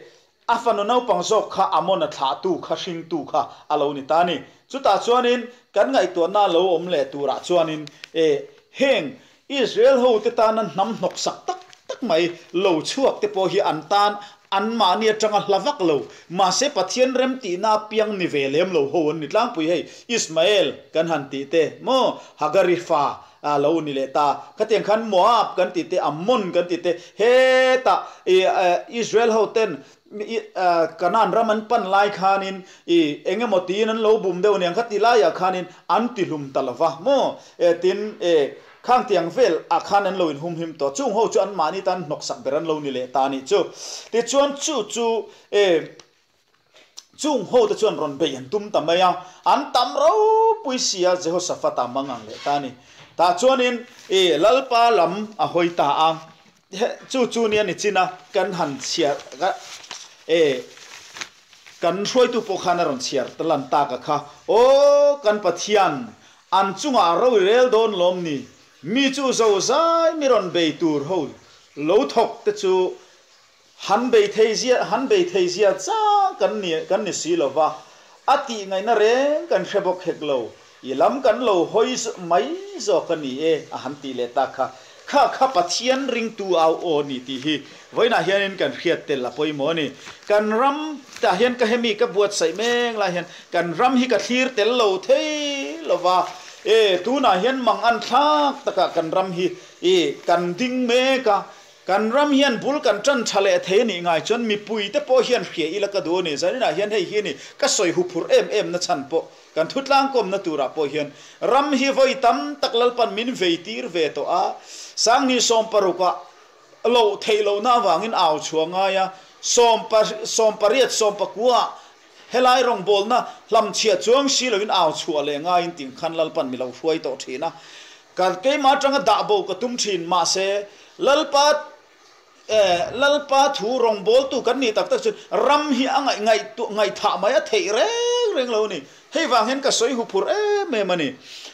a fanu naupang zawk kha Amona thlahtu kha hringtu kha a lo ni ta a ni. Chutah chuanin kan ngaihtuahna lo awm leh turah chuanin e heng Israel hote tana hnam hnawksak tak tak mai lo chhuak te pawh hi an tan anmahni atanga hla vak lo. Mahse Pathian remtihna apiang ni ve lem lo ho an ni tlangpui hei Ismael kan han tih te maw Hagari fa a lo ni leh ta. Khatiang khan Moab kan tih te Ammon kan tih te hetah Israel hoten Kanaan ram an pan lai khanin i eng emaw tiin an lo bum deuh aniang kha ti laiah khanin an ti hlum ta lo va maw? Tin, khang tiang vel ah khan an lo inhumhim tawh. Chung ho chu anmahni tan hnawksak ber an lo ni leh ta a nih chu. Tichuan chu chu chung ho te chuan rawn bei an tum ta mai a, an tam ropui si a, Jehoshaphat a mang ang leh ta a ni. Tah chuanin Lalpa lam a hawi ta a. Chu chu nia ni chin a, kan han chhiar e, kan hruaitu pawh khan a rawn chhiar ta lan tak a kha, Aw kan Pathian, an chungah a ro i rel dawn lawm ni, mi chu zo zai mi rawn bei tur ho lo thawk te chu han bei thei zia han bei thei zia chang kan ni kan ni si lo va, a tih ngaihna reng kan hre bawk hek lo. I lam kan lo hawi mai zawk a ni e, a han tih leh tak kha. Kha kha Pathian ringtu au aw ni tih hi vawiinah hianin kan hriat tel a pawimawh a ni. Kan ram tah hian ka hemi ka buatsaih meng lai hian kan ram hi ka thlir tel lo thei lo va, e tunah hian mang an thlak takah kan ram hi i kan ding mek a, Kan ram hian bul kan tan tha leh thei a nih ngai chuan mipui te pawh hian hria ila ka duh a ni. Zaninah hian hei hi a ni ka sawi huphurh em em na chhan pawh kan thutlangkawmna turah pawh hian ram hi vawi tam tak Lalpan min vei tir ve tawh a, Sangni sawmparukah loh theih lohna avangin au chhuah ngai a, sawmpariat sawmpakuaah helai rawngbawlna hlamchhiah chuang si loin au chhuah leh ngaiin ting khan Lalpan mi lo hruai tawh thin a. Ka keimah atanga dah bo ka tum thin mahse. Lalpa Lalpa thu rawngbawltu kan nih tak tak chuan ram hi a ngaih ngaih ngaihthah mai a theih reng reng lo a ni. Hei vang hian ka sawi huphurh em em a ni.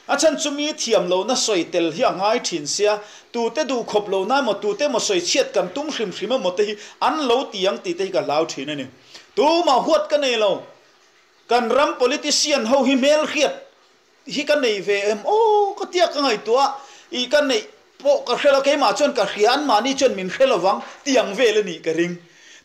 A chhan chu mi thiam lohna sawi tel hi a ngai thin sia, tute duh khawp lohna emaw tute emaw sawi chhiat kan tum hrim hrim emaw te hi an lo ti ang tih te hi ka hlau thin a ni. Tumah huat ka nei lo. Kan ram politician ho hi hmelhriat hi ka nei ve em aw ka tia ka ngaihtuah i ka neih pawh ka hre lo keimah chuan ka hria an mahni chuan min hre lovang tih ang vel a nih ka ring.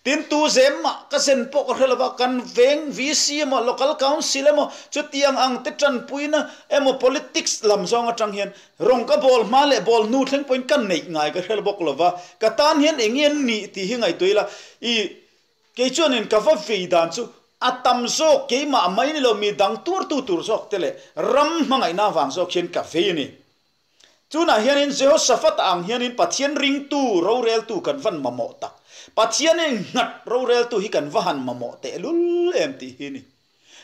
Tin tu zem mah ka zen pawh ka hre lova kan veng VC emaw local council emaw chutiang ang te tanpuina emaw politics lam zawng atang hian rawng ka bawl hma leh bawl hnu thleng pawhin ka neih ngai ka hre bawk lova ka tan hian eng nge an nih tih hi ngaihtuah ila i Kei chuanin ka va vei dan chu a tam zawk keimah mai ni lo mi dang tuartu tur zawk te leh ram hmangaihna avang zawk hian ka vei a ni. Tunah hianin Jehoshaphat ang hianin Pathian ringtu roreltu kan van mamawh tak. Pathian inghat roreltu hi kan va han mamawh tehlul em tih hi a ni.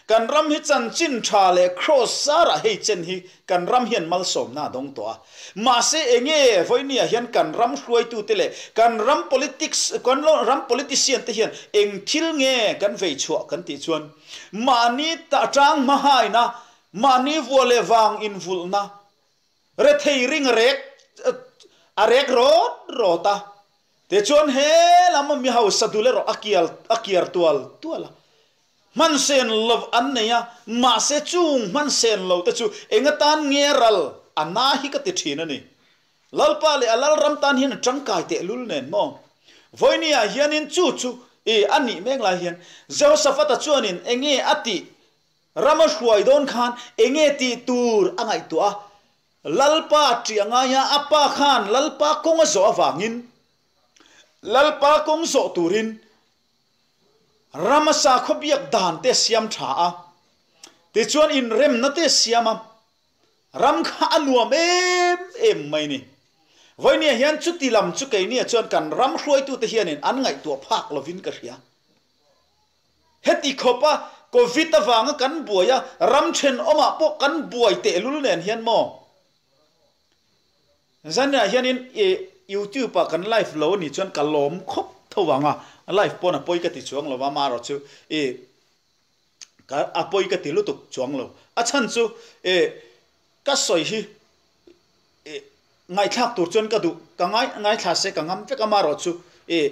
Kan ram hi chanchin tha leh kraws zarah hei chen hi kan ram hian malsawmna a dawng tawh a. Mahse enge vawinia hian kan ram hruaitute leh kan ram politics kan ram politician te hian eng thil nge kan vei chhuah kan tih chuan mahni tang hmahaina, mahni vua leh vang invulhna, rethei ring a rek a rek rawt rawt a. Tichuan he lam mi hausa dul erawh a kial a kiar tual tual a. Hmansen lo an nei a, mahse chung hmansen lo te chu eng atan nge ral a na hi ka ti thin a ni. Lalpa leh a Lalram tan hian a tangkai tehlul nen maw? Vawinia hianin chu chu i a nih mek lai hian Jehoshaphat-a chuanin enge a tih ram a hruai dawn khan enge tih tur a ngaihtuah a, Lalpa ṭih a ngai a, a pa khan Lalpa kawng a zawh avangin Lalpa kawng zawh turin Rama sakhaw biak dan te siam tha a, tichuan inremna te siam a, ram kha a nuam em em mai ni. Vawinia hian chuti lam chu keinia chuan kan ram hruaitute hianin an ngaihtuah phak lovin ka hria. Heti khawpa Covid avanga kan buai a, ram thenawmah pawh kan buai tehlul nen hian maw? Zanah hianin i youtube ah kan live lo anih chuan ka lawm khawp tho vang a, live pawn a pawi ka ti chuang lo va, amaherawh chu i ka a pawi ka ti lutuk chuang lo. A chhan chu i ka sawi hi i ngaihthlak tur chuan ka duh, ka ngai ngaithla se ka ngam vek amaherawh chu i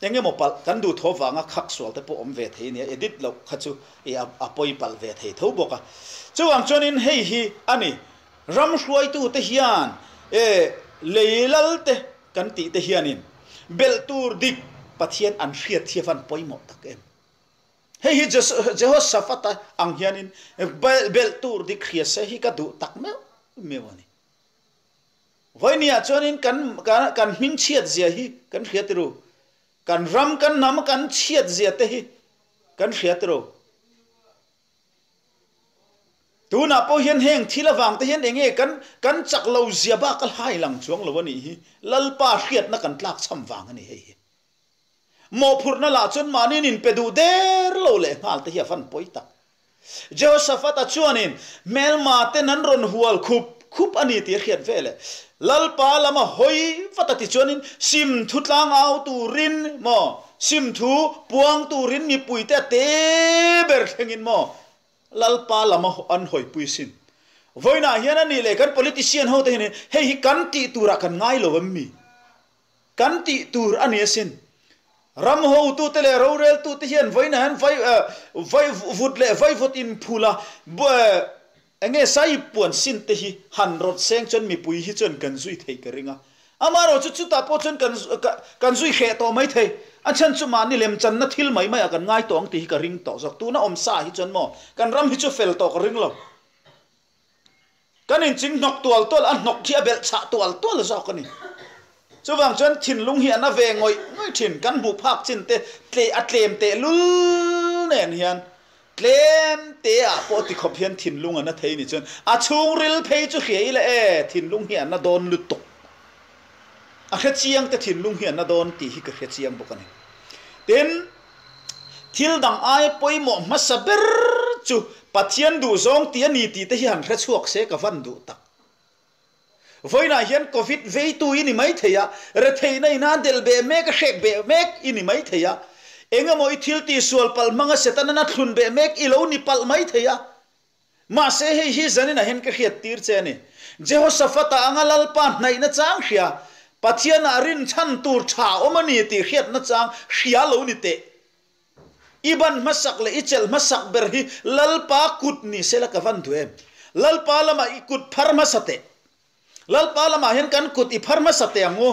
Eng emaw palh kan duh tho vanga khak sual te pawh awm ve thei a nia, edit loh kha chu i a pawi palh ve thei tho bawk a. Chuvang chuanin hei hi a ni, ram hruaitute hian e lei lal te kan tih te hianin belh tur dik Pathian an hriat hi a van pawimawh tak em. Hei hi Jehoshaphat-a ang hianin belh tur dik hria se hi ka duh tak meuh meuh a ni. Vawinia chuanin kan kan hming chhiat zia hi kan hria tiru. Kan ram kan hnam kan chhiat zia te hi kan hria tiru. Tunah pawh hian heng thil avang te hian enge kan kan chak lo zia bak a hlai lang chuang lo a nih hi. Lalpa hriatna kan tlak chham vang a ni hei hi. Mawhphurhna lah chuan mahni nin pe duh der lo leh nghal te hi a van pawi tak. Jehoshaphat-a chuanin hmelma ten an rawn hual khup khup a ni tih a hriat ve leh. Lalpa lama hawi vat a ti chuanin sim thu tlang au turin maw, sim thu puang turin mipuite a te ber thlengin maw Lalpa lama an hawipui sin. Vawiinah hian a nih leh kan politician hote hianin hei hi kan tih turah kan ngai lo em mi? Kan tih tur a ni asin. Ram hotute leh roreltute hian vawiinah hian vai vai vut leh vaivut inphul a, eng nge sai puan sin te hi han rawt seng chuan mipui hi chuan kan zui thei ka ring a. Amaherawh chu chutah pawh chuan kan kan zui hreh tawh mai thei. A chhan chu mahni lemchanna thil mai maiah kan ngai tawh ang tih hi ka ring tawh zawk. Tuna awm sa hi chuan maw kan ram hi chu fel tawh ka ring lo. Kan inching hnawk tual tual, a hnawk hi a belh chhah tual tual zawk a ni. Chuvang chuan thinlung hi a na ve ngawih ngawih thin, kan hmuh phak chin te tle a tlem teh lul nen hian tlem te ah pawh ti khawp hian thinlung a na thei ni chuan a chhungril phei chu hria ila e, thinlung hi a na dawn lutuk. A hre chiang te thinlung hi a na dawn tih hi ka hre chiang bawk a ni. Tin, thil dang ai pawimawh hmasa ber chu Pathian duhzawng tih a ni tih te hi han hre chhuak se ka van duh tak. Vawiinah hian Covid veitu i ni mai thei a, retheihna ina delh beh mek a hrek beh mek i ni mai thei a, engemaw i thil tihsual palh hmanga Setana na thlun beh mek i lo ni palh mai thei a. Mahse hei hi zaninah hian ka hriat tir che a ni. Jehoshaphat-a anga Lalpa hnaihna chang hria, Pathianah rinchhan tur tha awm a ni tih hriatna chang hria lo ni teh. I ban hmasak leh i chelh hmasak ber hi Lalpa kut ni sela ka van duh em? Lalpa lamah i kut phar hmasa teh. Lalpa lamah hian kan kut i phar hmasa teh ang u.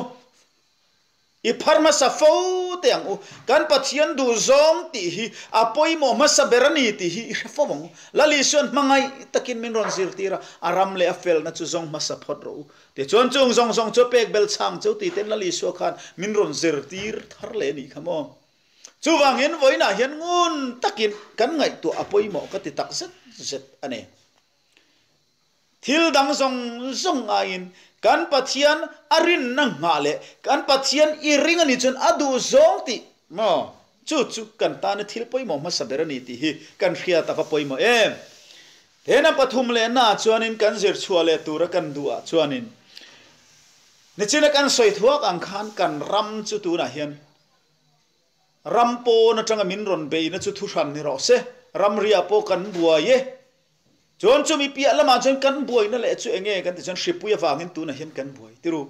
I phar hmasa fo teh ang u. Kan Pathian duh zawng tih hi a pawimawh hmasa ber a ni tih hi i hre fo ang u. Lal Isuan hmangaih takin min rawn zirtir a, a ram leh a felna chu zawng hmasa phawt rawh u. Tichuan chung zawng zawng chu pek bel chhang cheu tih ten Lal Isua khan min rawn zirtir thar leh a nih kha maw? Chuvangin vawiinah hian ngun takin kan ngaihtuah a pawimawh ka ti tak zet zet a ni. Thil dang zawng zawng aiin kan Pathian a rinna nghah leh kan Pathian i ring a nih chuan a duh zawng tih maw chu chu kan tana thil pawimawh hmasa ber a ni tih hi kan hriat a va pawimawh em. Hena pathum leh naah chuanin kan zir chhuah leh tura kan duhah chuanin nichina kan sawi thuak ang khan kan ram chu tunah hian Ram pawn atanga min rawn beihna chu thuhran ni rawh se, ramriah pawh kan buai e. Chuan chumi piah lamah chuan kan buaina leh chu enge kan tih chuan hripui avangin tunah hian kan buai tiru.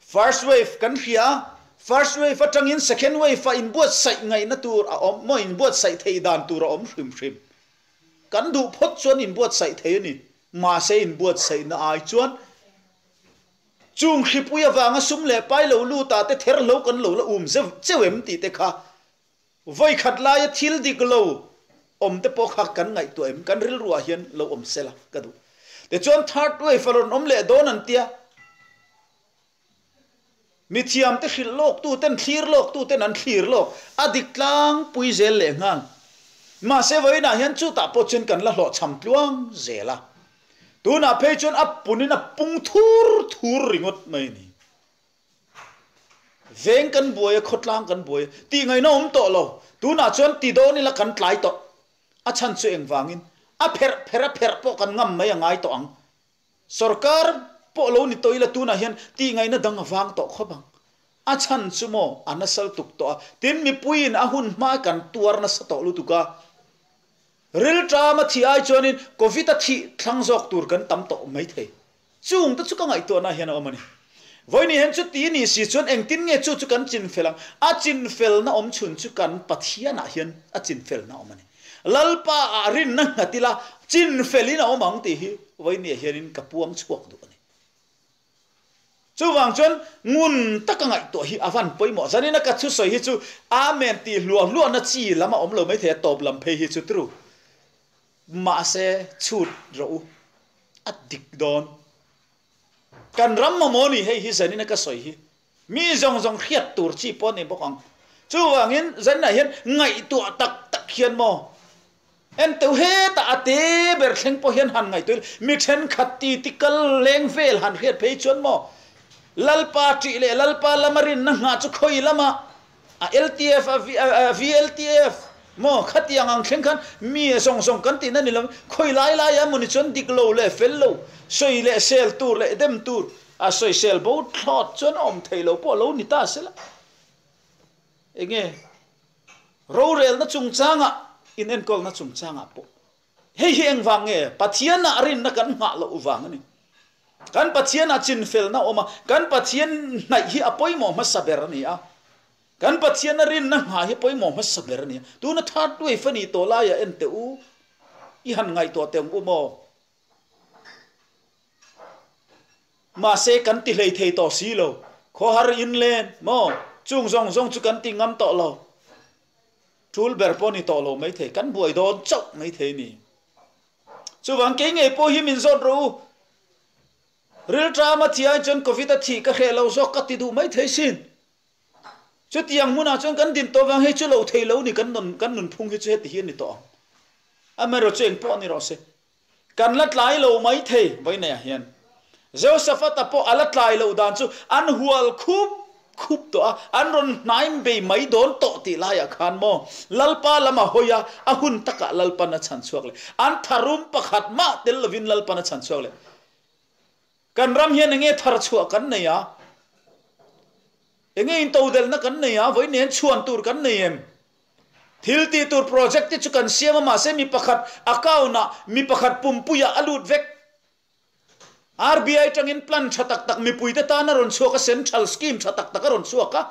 First wave kan hria a, first wave atangin second wave a inbuatsaih ngaihna tur a awm maw inbuatsaih theih dan tur a awm hrim hrim. Kan duh phawt chuan inbuatsaih thei a ni, mahse inbuatsaihna ai chuan Chung hripui avanga sum leh pai lo lut ah te ther hlo kan lo la um zeuh cheuh em tih te kha vawikhat laia thil dik lo awm te pawh kha kan ngaihtuah em? Kan rilru ah hian lo awm sela ka duh. Tichuan third wave a rawn awm leh dawn an tia. Mithiam te hrilh lawk tu ten thlir lawk tu ten an thlir lawk a dik tlangpui zel leh nghal. Mahse vawiinah hian chutah pawh chuan kan la hlawhchham tluang zel a. Tunah phei chuan a punin a pung thur thur ringawt mai a ni. Veng kan buai a, khawtlang kan buai a, tih ngaihna awm tawh lo. Tunah chuan ti dawn ila kan tlai tawh. A chhan chu engvangin a pherh pherh a pherh pawh kan ngam mai a ngai tawh ang. Sorkar pawh lo ni tawh ila tunah hian tih ngaihna dang a vang tawh khawp ang. A chhan chu maw a nasal tuk tawh a, tin mipuiin a hun hma kan tuar nasa tawh lutuk a. Rilṭam a thih ai chuanin Covid a thih thlang zawk tur kan tam tawh mai thei. Chung te chu ka ngaihtuahna hian a awm a ni. Vawiin hian chuti ni si chuan engtin nge chu chu kan chinfel ang? A chinfelna awm chhun chu kan Pathianah hian a chinfelna awm a ni. Lalpa ah rinna nghat ila chinfelin a awm ang tih hi vawiin hianin ka puang chhuak duh a ni. Chuvang chuan ngun taka ngaihtuah hi a van pawimawh. Zanina ka thusawi hi chu Amen tih hluah hluahna chi lam a awm lo maithei a, tawp lam phei hi chu tru. Mahse chhut rawh u, a dik dawn. Kan ram mamawh ni hei hi zanina ka sawi hi. Mi zawng zawng hriat tur chi pawh a ni bawk ang. Chuvangin zaninah hian ngaihtuah tak tak hian maw Enteu hetah a te ber thleng pawh hian han ngaihtuah ila, mi thenkhat ti ti kal leng vel han hriat phei chuan maw Lalpa ṭih leh Lalpa lama rinna nghah chu khawi lama a LTF a VLTF maw khatiang ang thleng khan mi a zawng zawng kan tihna ni lo khawi lai lai a mawni chuan dik lo leh fel lo sawi leh sel tur leh dem tur a sawisel bo thlawt chuan a awm thei lo pawh lo ni ta sela. Enge rorelna chungchangah inenkawlna chungchangah pawh hei hi engvang nge Pathianah rinna kan nghah loh vang a ni. Kan Pathianah chinfelna a awm a, kan Pathian hnaih hi a pawimawh hmasa ber a ni a. Kan Pathiana rinna nghah hi pawimawh hmasa ber a ni a. Tuna third wave a nih tawh laiah en teh u, i han ngaihtuah teh ang u maw? Mahse kan ti hlei thei tawh si lo. Khawhar in len maw? Chung zawng zawng chu kan ti ngam tawh lo. Tul ber pawh ni tawh lo mai thei. Kan buai dawn chauh mai thei ni. Chuvang kei ngei pawh hi min zawt rawh u. Rilṭam a thi ai chuan Covid a thih ka hreh lo zawk ka ti duh mai thei sin. Chutiang hmunah chuan kan din tawh vang hei chu lo thei lo ni kan nun kan nunphung hi chu heti hi a ni tawh ang. Amaherawhchu eng pawh ni rawh se. Kan la tlai lo mai thei Vaineiah hian. Jehoshaphat-a pawh a la tlai loh dan chu an hual khup khup tawh a, an rawn hnaim bei mai dawn tawh tih laiah khan maw Lalpa lam a hawi a, a hun takah Lalpan a chhan chhuak leh. An tharum pakhat mah tel lovin Lalpan a chhan chhuak leh. Kan ram hian enge thar chhuah kan nei a? Enge intodelhna kan nei a? Vawi nen chhuan tur kan nei em? Thil tih tur project te chu kan siam a mahse mi pakhat account ah mi pakhat pumpuiah a lut vek. RBI tangin plan tha tak tak mipuite tan a rawn chhuak a, central scheme tha tak tak a rawn chhuak a,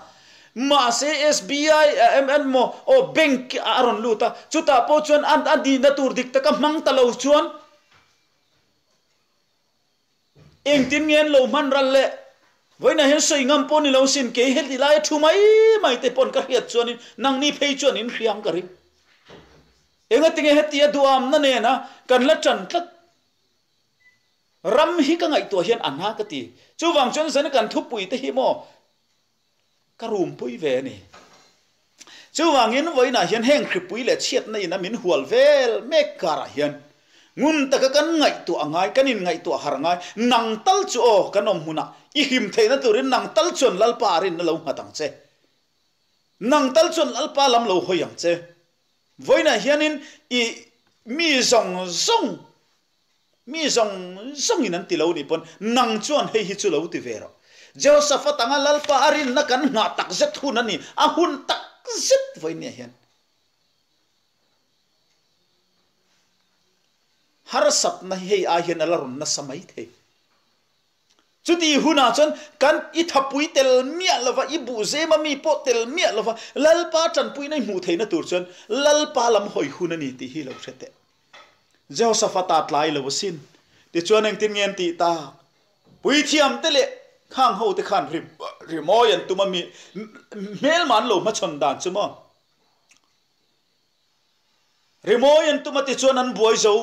mahse SBI em maw aw bank ah a rawn lut a, chutah pawh chuan a nihna tur dik taka hmang ta lo chuan Engtin nge an lo hman ral le? Vawiinah hian sawi ngam pawh ni lo sin, kei heti laia thu mai mai te pawn ka hriat chuanin nangni phei chuan in hriang ka ring. Engatinge hetia duamna nena kan la tan tlat ram hi ka ngaihtuah hian a hna ka ti. Chuvang chuan zan kan thupui te hi maw ka rumpui ve a ni. Chuvangin vawiinah hian heng hripui leh chhiatna ina min hual vel mek karah hian ngun taka kan ngaihtuah a ngai, kan inngaihtuah har ngai, nang tal chu aw kan awm hmunah i him theihna turin nang tal chuan Lalpa a rinna lo nghat ang che. Nang tal chuan Lalpa lam lo hawi ang che. Vawiinah hianin i mi zawng zawng Mi zawng zawngin an ti lo nih pawn nang chuan hei hi chu lo ti ve rawh. Jehoshaphat anga Lalpa a rinna kan nghah tak zet hun a ni, a hun tak zet vawinia hian harsatna hi hei ai hian a la rawn nasa mai thei. Chuti hunah chuan kan i thapui tel miah lova, i buhzema mi pawh tel miah lova Lalpa tanpuina i hmuh theihna tur chuan Lalpa lam hawi hun a ni tih hi lo hre teh. Jehoshaphat-a tlai lo asin. Tichuan engtin nge an tih tak? Puithiamte leh khang hote khan rimawi an tum a mi hmelma an lo hmachhawn dan chu maw? Rimawi an tum a tichuan an buai zo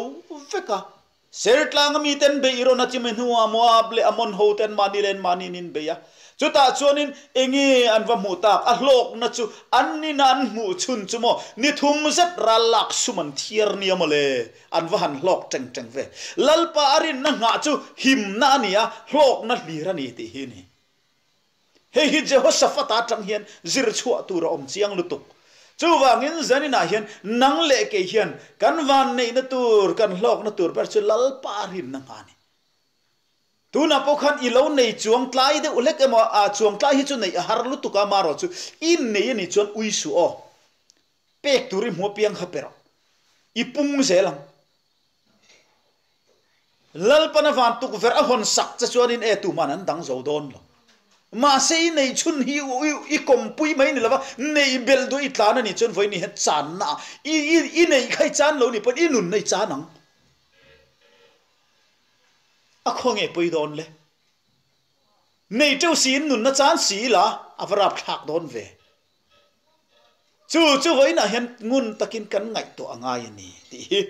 vek a. Sertlanga mite an beih rawn a chimi hnuah Moab leh Ammon hote an mahni leh anmahni in in bei a. Chutah chuanin enge an va hmuh tak? A hlawkna chu an nina an hmuh chhun chu maw? Ni thum zet ral lak sum an thiar nia maw le? An va han hlawk teng teng ve. Lalpa a rinna nghah chu himna a ni a, hlawkna hlir a ni tih hi a ni. Hei hi Jehoshaphat atang hian zir chhuah tur a awm chiang lutuk. Chuvangin zaninah hian nang leh kei hian kan vanneihna tur, kan hlawkna tur ber chu Lalpa rinna nghah a ni. Tunah pawh khan i lo nei chuang tlai deuh hlek emaw, a chuang tlai hi chu neih a har lutuk a, marawh chu i nei a nih chuan ui suh aw. Pek tur i hmu apiang kha pe rawh. I pung zel ang. Lalpana van tukverh a hawn sak che chuanin e tuman an dang zo dawn lo. Mahse i nei chhun hi i kawmpui mai ni lova, nei belh duh i tlan a nih chuan vawiin hian channa ah i neih kha i chan lo nih pawhin i nunna i chan ang. A khaw nge pawi dawn le? Nei teuh siin nunna chan si ila a va rapthlak dawn ve. Chu chu vawiinah hian ngun takin kan ngaihtuah a ngai a ni tih hi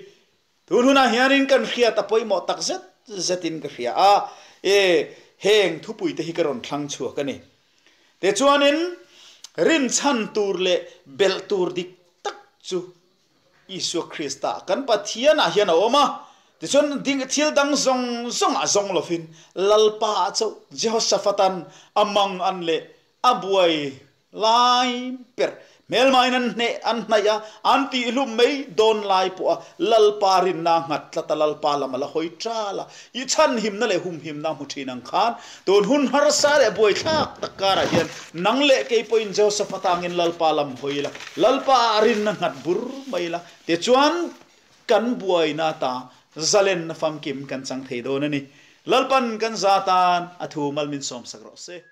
tun hunah hianin kan hriat a pawimawh tak zet zetin ka hria a, e heng thupuite hi ka rawn thlang chhuak a ni. Tichuanin rinchhan tur leh belh tur dik tak chu Isua Krista kan Pathianah hian a awm a, tichuan ding thil dang zawng zawngah zawng lovin Lalpa ah chauh Jehoshaphat-a'n a mang an leh a buai lai ber hmelmain an hneh an hnaih a, an tihhlum mai dawn lai pawha Lalpa rinna a nghat tlat a, Lalpa lam a la hawi ṭal a, i chhanhimna leh humhimna hmu ṭhin ang khan tun hun harsa leh buaithlak tak karah hian nang leh kei pawhin Jehoshaphat angin Lalpa lam hawi la, Lalpa ah rinna nghat bur mai la, tichuan kan buaina ta zalenna famkim kan chang thei dawn a ni. Lalpan kan za tan a thu mal min sawmsak rawh se.